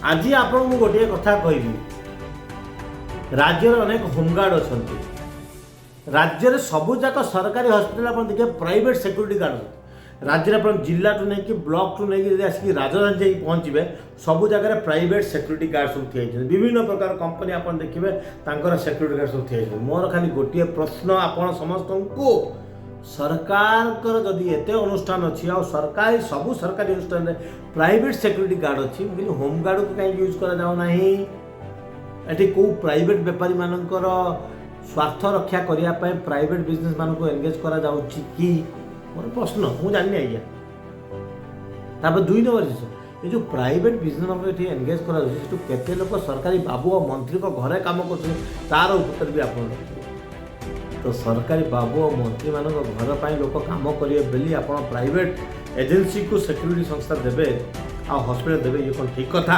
ଆଜି ଆପଣଙ୍କୁ ଗୋଟିଏ କଥା କହିବି। ରାଜ୍ୟରେ ଅନେକ ହୋମଗାର୍ଡ଼ ଅଛନ୍ତି। ରାଜ୍ୟରେ ସବୁଯାକ ସରକାରୀ ହସ୍ପିଟାଲ ଆପଣ ଦେଖିବେ, ପ୍ରାଇଭେଟ୍ ସିକ୍ୟୁରିଟି ଗାର୍ଡ଼ ଅଛନ୍ତି। ରାଜ୍ୟରେ ଆପଣ ଜିଲ୍ଲାଠୁ ନେଇକି, ବ୍ଲକଠୁ ନେଇକି, ଯଦି ଆସିକି ରାଜଧାନୀ ଯାଇକି ପହଞ୍ଚିବେ, ସବୁ ଜାଗାରେ ପ୍ରାଇଭେଟ୍ ସିକ୍ୟୁରିଟି ଗାର୍ଡ଼ ସବୁ ଠିଆ ହେଇଛନ୍ତି। ବିଭିନ୍ନ ପ୍ରକାର କମ୍ପାନୀ ଆପଣ ଦେଖିବେ, ତାଙ୍କର ସିକ୍ୟୁରିଟି ଗାର୍ଡ଼ ସବୁ ଠିଆ ହେଇଛନ୍ତି। ମୋର ଖାଲି ଗୋଟିଏ ପ୍ରଶ୍ନ ଆପଣ ସମସ୍ତଙ୍କୁ, ସରକାରଙ୍କର ଯଦି ଏତେ ଅନୁଷ୍ଠାନ ଅଛି ଆଉ ସବୁ ସରକାରୀ ଅନୁଷ୍ଠାନରେ ପ୍ରାଇଭେଟ୍ ସିକ୍ୟୁରିଟି ଗାର୍ଡ଼ ଅଛି, ମୁଁ କହିଲି ହୋମଗାର୍ଡ଼କୁ କାହିଁକି ୟୁଜ୍ କରାଯାଉ ନାହିଁ? ଏଠି କେଉଁ ପ୍ରାଇଭେଟ୍ ବେପାରୀମାନଙ୍କର ସ୍ୱାର୍ଥ ରକ୍ଷା କରିବା ପାଇଁ ପ୍ରାଇଭେଟ୍ ବିଜନେସମାନଙ୍କୁ ଏନଗେଜ୍ କରାଯାଉଛି କି? ମୋର ପ୍ରଶ୍ନ, ମୁଁ ଜାଣିନି ଆଜ୍ଞା। ତାପରେ 2 ନମ୍ବର ଜିନିଷ, ଏ ଯେଉଁ ପ୍ରାଇଭେଟ୍ ବିଜନେସମାନଙ୍କୁ ଏଠି ଏନଗେଜ୍ କରାଯାଉଛି, ସେଠୁ କେତେ ଲୋକ ସରକାରୀ ବାବୁ ଆଉ ମନ୍ତ୍ରୀଙ୍କ ଘରେ କାମ କରୁଛନ୍ତି, ତାର ଉତ୍ତର ବି ଆପଣ ରଖିବେ। ତ ସରକାରୀ ବାବୁ ଆଉ ମନ୍ତ୍ରୀମାନଙ୍କ ଘର ପାଇଁ ଲୋକ କାମ କରିବେ ବୋଲି ଆପଣ ପ୍ରାଇଭେଟ୍ ଏଜେନ୍ସିକୁ ସିକ୍ୟୁରିଟି ସଂସ୍ଥା ଦେବେ ଆଉ ହସ୍ପିଟାଲ ଦେବେ, ଇଏ କ'ଣ ଠିକ୍ କଥା?